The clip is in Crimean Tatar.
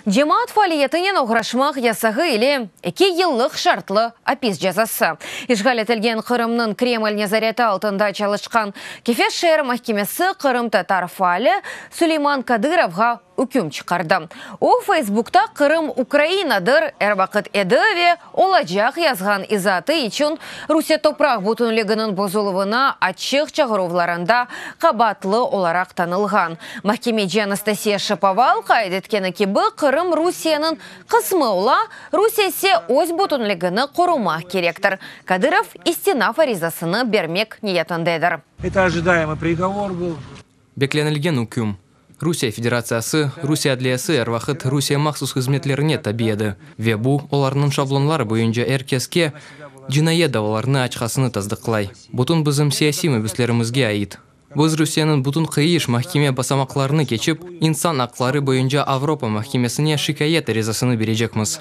Cemaat faaliyetinen oğraşmaq yasağı ile 2 yıllıq şartlı apis cezası. İşğal etilgen Qırımnıñ Kreml nezareti altında çalışqan Kefe şeer mahkemesi qırımtatar faali Suleyman Kadırovğa üküm çıqardı. O, Feysbukta Qırım Ukrainadır, er vaqıt edi ve olacaq yazğan izaatı içün Rusiye topraq bütünliginiñ bozuluvına açıq çağıruvlarında qabaatlı olaraq tanılğan. Mahkemeci Anastasiya Şapoval qayd etkeni kibi, Qırım Rusiyeniñ qısmı ola, Rusiye ise öz bütünligini qorumaq kerektir. Kadırov istinaf arizasını bermek niyetindedir. Это ожидаемый приговор был. Beklenilgen üküm. Rusiye Federatsiyası, Rusiye adliyesi er vaqıt Rusiye mahsus hızmetlerine tabi edi, ve bu, olarnıñ şablonlar boyunca er keske cinayet davalarını açqasını tasdıqlay. Bütün bizim siyasiy mabüslerimizge ait. Biz Rusiyeniñ bütün qıyış mahkeme basamaqlarını keçip, İnsan aqları boyunca Avropa mahkemesine şikâyet arizasını berecekmiz.